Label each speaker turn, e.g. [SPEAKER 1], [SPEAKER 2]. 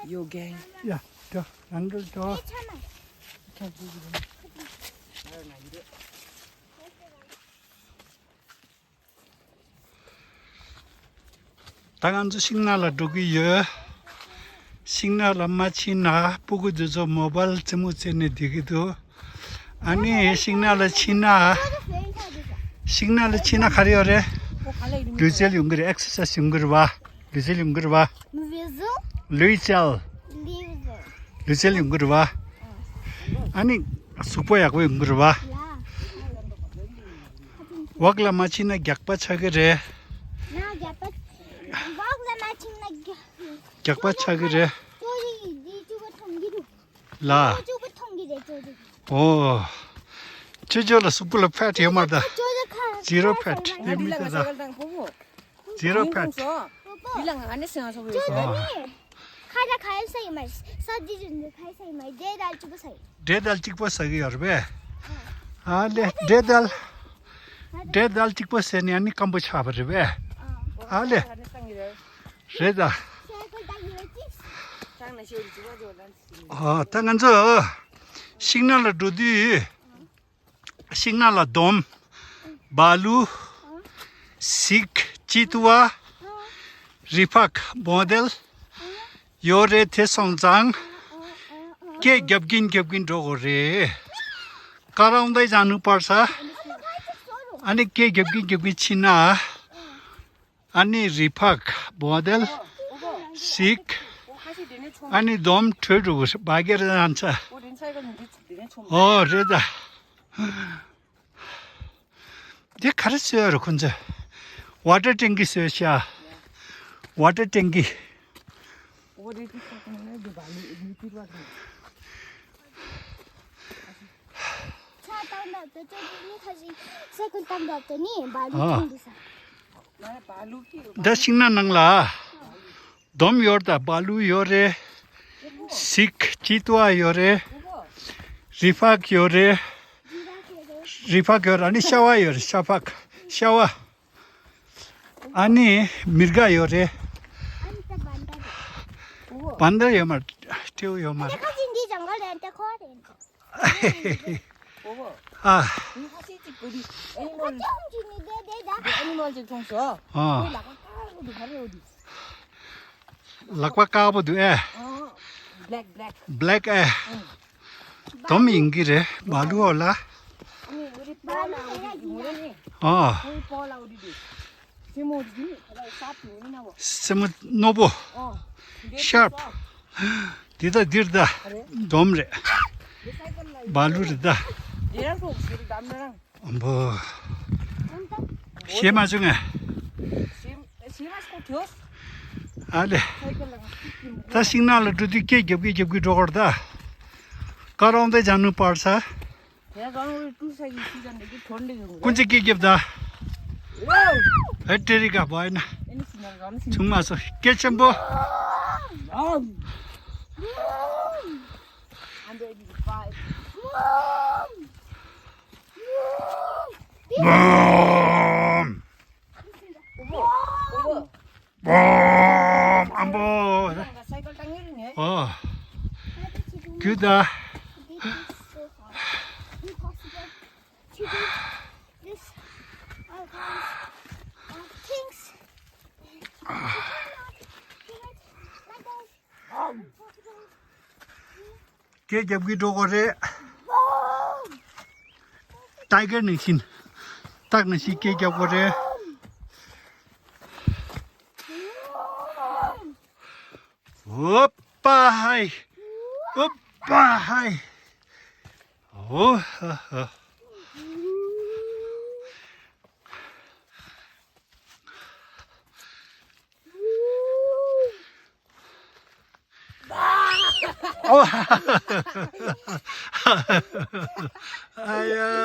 [SPEAKER 1] Yo gang.
[SPEAKER 2] Yeah, 더 양들 더. 당한주 시그널라 두기여 시그널 마치나 보고도 모바일 때문에 되기도 아니 시그널 치나 가려래 루젤 용거리 엑서사이즈 용거리 봐 루젤 용거리 봐 루젤 용거리 봐 아니 수포야고 용거리 봐 wakla machina gyakpa chagre gyakpa chagre la oh chujolo supula fat yamada zero fat zero fat
[SPEAKER 1] bilang ane senga so we
[SPEAKER 3] खाजा खायल सही मर सब्जी जुन खाइ सही मर
[SPEAKER 2] दे दाल चिकपा सगी हरबे आले दे दाल चिकपा सेनी अनि कम्बो छाबरे बे आले रेदा 당한저 시그널 두디 시그널 돔 바루 식 치투와 리팍 모델 요레 태성장 के गबगिन डोगरे कराउँदै जानु पर्छ अनि के गबगिन छिना अनि रिफक बदल सिक अनि दम ठुडु भागेर जान्छ हो रेदा जे खरसहरु कुन्छ वाटर ट्याङ्की सेस्या वाटर ट्याङ्की दसिंगना नंगला दम योरदा बालू योरे सिक चितवा योरे रिफाक योरे अनि शावा योरे शावा अनि मिर्गा योरे बान्दर योमा त्यो योमा lakwa kaabo du black tom ingire balu ola semu nobo sharp dirda domre balu da 뭐 시에마 중에 아래 다 시그널 두디 के डोगर्दा कराउँदै जानु पर्छ कुन चाहिँ के दा हेटेरिका भएन छुमासो के चम्बो Boom! Ambo! Oh, good. के जब की डोगरे टाइगर नहीं तक नहीं के जब करे Oppa hai. Oh. Oh. Aya.